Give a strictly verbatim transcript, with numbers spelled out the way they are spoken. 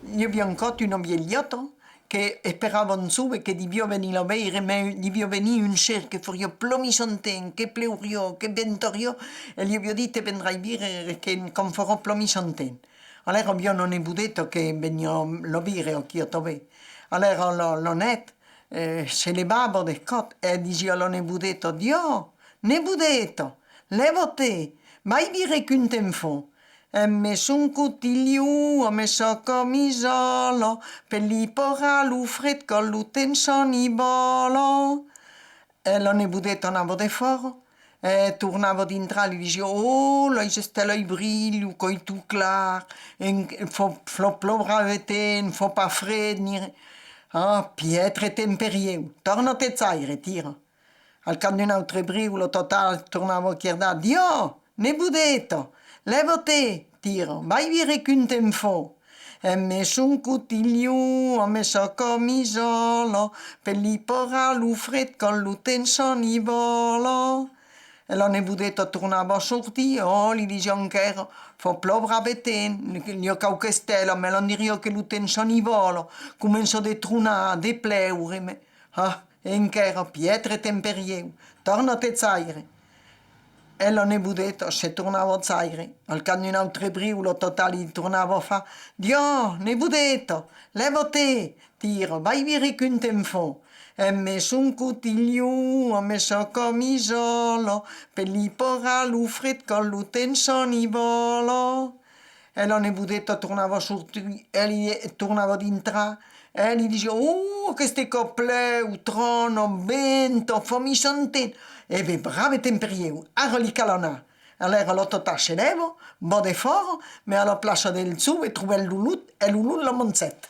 I aviá un còp una vielhòta que esperava un jove que deviá venir la veire, mès deviá venir un ser que fariá plan missant temps, que pleuriá, que ventariá, e li aviá dit: «Te vendrai veire que quand farà plan missant temps.» Alèra aviá una nebodeta que veniá la veire aquí a tanben. Alèra la, la nuèch, eh, se levava de còp e disiá a la nebodeta: «Diò, nebodeta, lèva-te, vai veire quin temps fa.» Eme son cotilhon, eme sa camisòla, per li parar lo fred quand lo temps s'enivòla. E la nebodeta anava defòra, e tornava dintrar, li disiá: «Oh, las estèlas brilhan, qu'es tot clar, en, fa, fa plan brave temps, fa pas fred, ni re. Ah, piètre temps per ieu, torna-te jaire, tira.» Al cap d'un autre briu, la tata tornava cridar: «Diò, nebodeta, lèva-te, tira, vai veire quin temps fa.» Eme son cotilhon, eme sa camisòla, per li parar lo fred quand lo temps s'enivòla. E la nebodeta tornava sortir, oh, li disiá enquèra: «Fa plan brave temps, n'i a quauque estèla, mès l'an diriá que lo temps s'enivòla, comença de tronar, de pleure, mès, ah, e enquèra, piètre temps per ieu, torna-te jaire.» E la nebodeta se tornava jaire. Al cap d'un autre briu, la tata li tornava far: «Diò, nebodeta, lèva-te, tira, vai veire quin temps fa.» Eme son cotilhon, eme sa camisòla, per li parar lo fred quand lo temps s'enivòla. E la nebodeta tornava sortir, e li tornava dintrar, e li disiá: «Oh, aqueste còp plèu, tròna, venta, fa missant temps. E ben, brave temps per ieu, ara li cal anar.» Alèra la tata se lèva, va defòra, mès a la plaça del jove trobèt lo lop, e lo lop la mangèt.